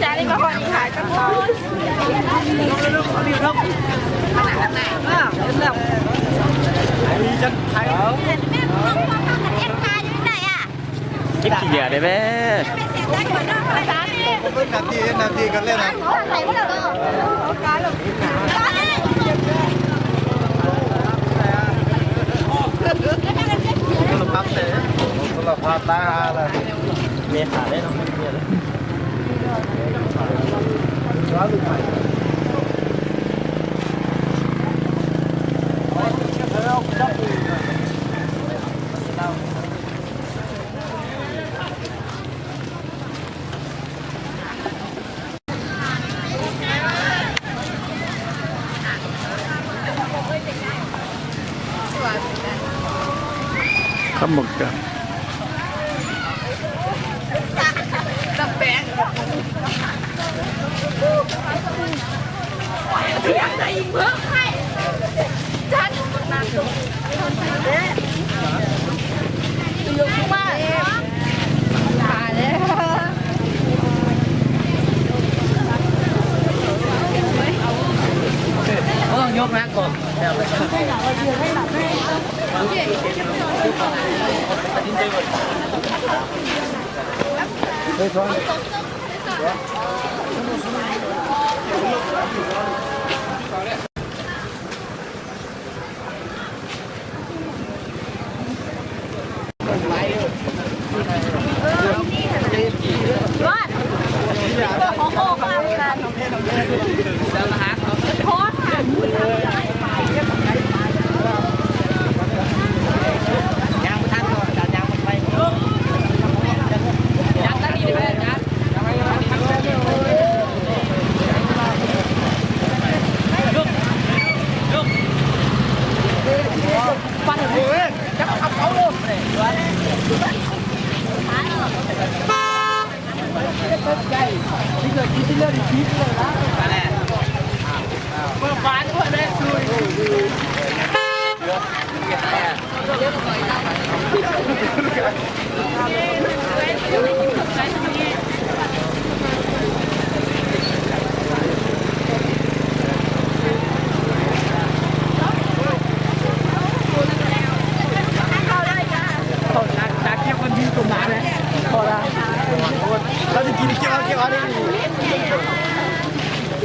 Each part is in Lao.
ຈານນີ້ບໍ່ຄ່ອຍມີຂາຍຈັກຄົນ. ເກັບຂີ້ເຫຍື້ອໄດ້ແມ້. ເບິ່ງໜ້າທີ່ ເຮັດໜ້າທີ່ກັນເລີຍນະ. ໂທລະພັບແທ້ ໂທລະພັບຕາຍຫາລະ ເມຂາໄດ້ເນາະ. ຄຳໝົດກະ ໂອ້ ຍົກໜັກກ່ອນ.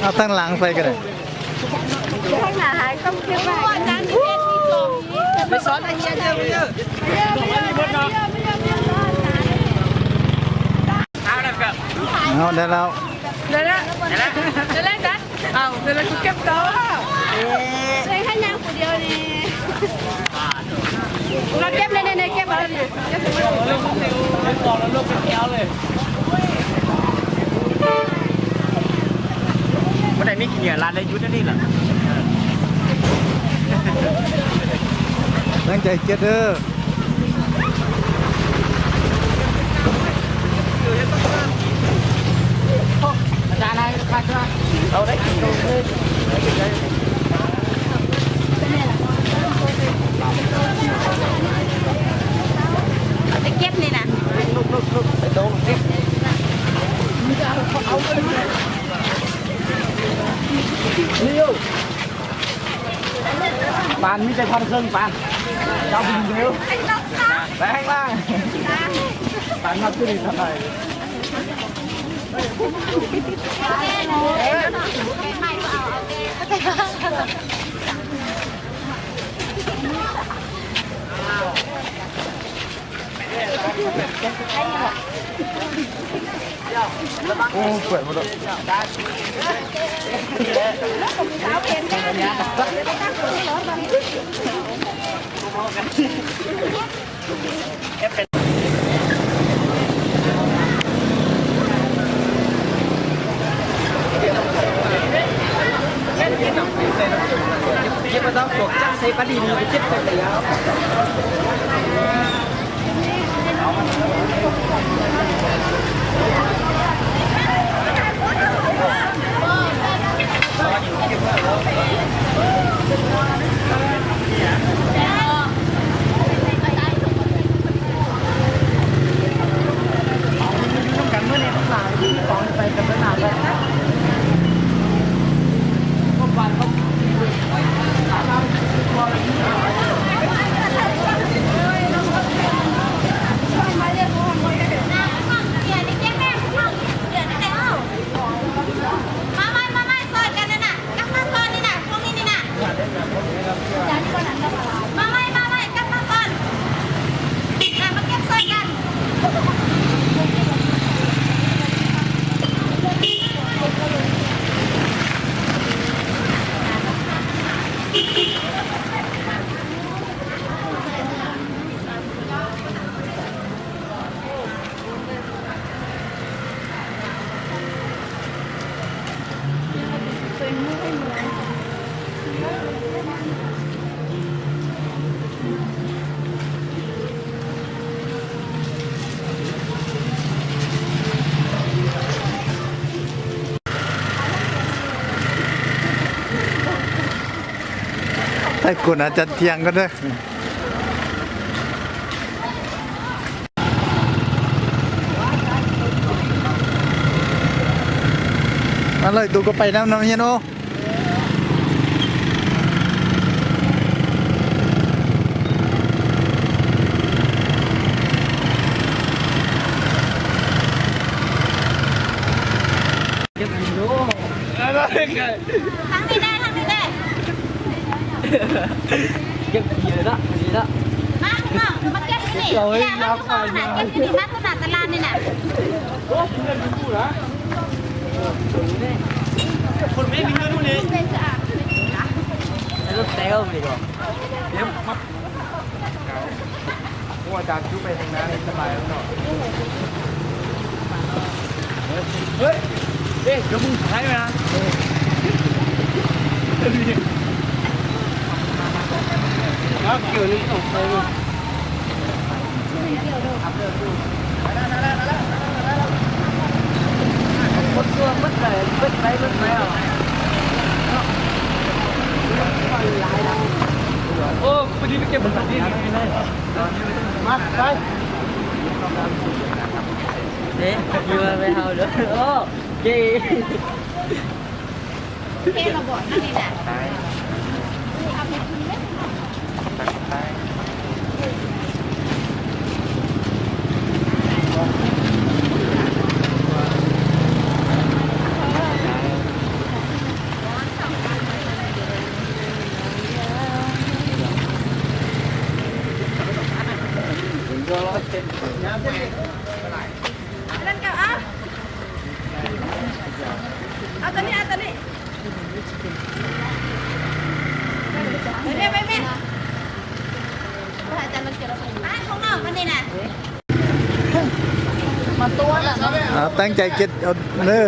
ເອົາທາງຫຼັງໃສ່ກໍໄດ້. ໄປສອນໄອ້ເຮຍເດີ. ເອົາ ໄດ້ແລ້ວ ໄດ້ແລ້ວ ໄດ້ແລ້ວ ໄດ້ແລ້ວ. ເອົາ ເດີລະ ກູເກັບຕໍ່. ເອີ ເຮັດຫຍັງຜູ້ດຽວນີ້? ເອົາເກັບເລີຍ ເກັບເອົາເລີຍ ເກັບເອົາເລີຍ. ບໍ່ໄດ້ມີຂີ້ເຫຍື້ອລາດເລີຍ ຢຸດອັນນີ້ລະ. ຕັ້ງໃຈເກັບເດີ. ໄປເກັບນີ້ນະ. ປານມີແຕ່ທ່ອນເຄິ່ງປານ. ເຈົ້າຜູ້ຍິງເດີ ໄປຂ້າງລ່າງ. ປານມາຄືນີ້ທຳໄມ? ໂອ້ ເປີດບໍ່ໄດ້. ເກັບມາຕ້ອງພວກຈັກໃສ່ປາດິນ ໄປເກັບໃສ່ໄປ. ໃສ່ກົນອາຈານທ່ຽງກ່ອນເດີ. ມາເລີຍ ຕູກໍໄປນຳ ນຳຮຽນໂອ. ທາງນີ້ແດ່ ທາງນີ້ແດ່ ເກັບຂີ້ເລີຍເນາະ ດີເນາະ ມານ້ອງ ມາເກັບຢູ່ນີ້ ເອົາເອີຍ ມາຢູ່ນີ້ ມາຕົວໜ້າຕະຫຼາດນີ້ນະ. ຄົນແມ່ນມີເງິນຢູ່ນີ້ ລົດແຊວນີ້ກໍ ເກັບມາ. ໂອ້ ອາຈານຄືໄປທາງໜ້ານີ້ສະບາຍແລ້ວເນາະ. ເຮີ້ຍ ເອີ ດຽວມຶງຖ່າຍມາ ມາກ່ຽວໜຶ່ງສອງໃສ່ເບິ່ງ. ໂອ້ ພໍດີໄປເກັບມັນ ມາ ໄປ ເດ້ ຢູ່ໄປເຮົາເດີ ໂອ້ ເກ ເກລະບໍ່ ອັນນີ້ນະ. ເອົາຕົວນີ້ ເອົາຕົວນີ້ ໄປແມ່ ໄປແມ່ ໄປຫາອາຈານ ໄປຂອງເຮົາອັນນີ້ນະ. ອ່າ ຕັ້ງໃຈເກັບເອົາເດີ.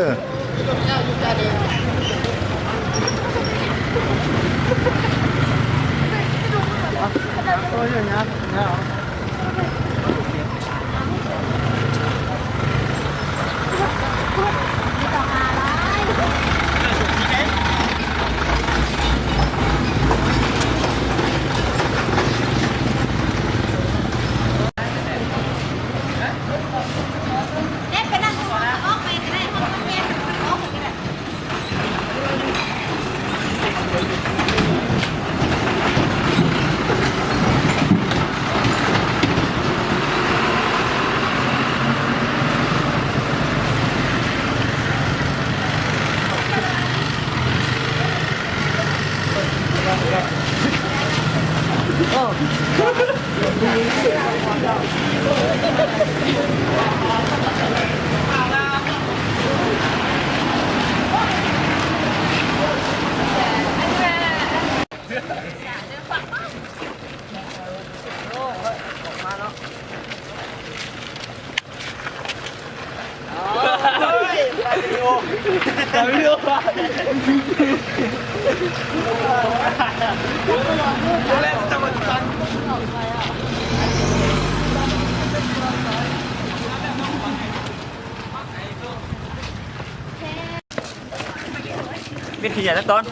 ເປັນຂະຫຍະນະຕອນ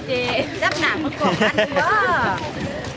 ເຈ ຈັບໜ້າມັນກອງກັນບໍ່?